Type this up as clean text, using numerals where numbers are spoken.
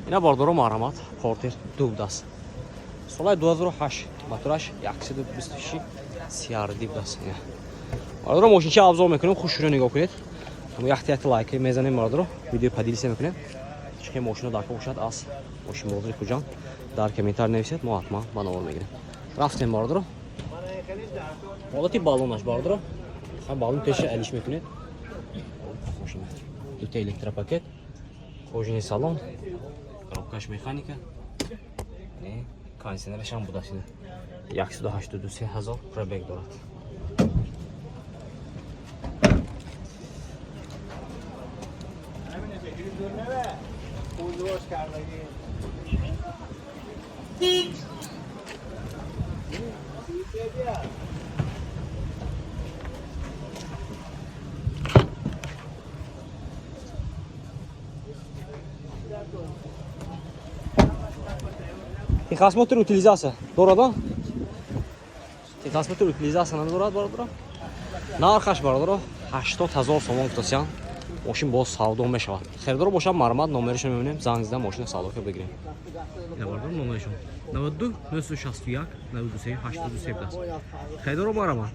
Ина, бардоро, марҳамат, Портер 2 будааст, солаи 2008, мотораш 126 CRD будааст. Бардоро, мошинча обзор мекунем, хушро нигоҳ кунед. Яхта якта лайк мезанем, бардоро, видео поделиться мекунем. Чӣ мошино дар бошад аз мошинбозори Хуҷанд, дар комментар нависед, мо ҳатман ба навор мегирем. Рафтем, бардоро. Ҳолати баллонаш, бардоро, баллон пеша алиш мекунед. Мошина дута электропакет, кожаный салон, коробкаш механика, кондиционерашам будааст. 183 ҳазор пробег дорад. Техосмотр, утилизация дорад? Техосмотр, утилизация надорад, бародаро. Нархаш, бародаро, 80 ҳазор сомон гуфтасиян. Мошин боз савдо мешавад. Харидоро бошад, марҳамат, номерашро мебинем, занг зада мошина савдо бигирем. Ина, бародаро, номерашон 92 961 93 83 будааст. Харидоро, марҳамат.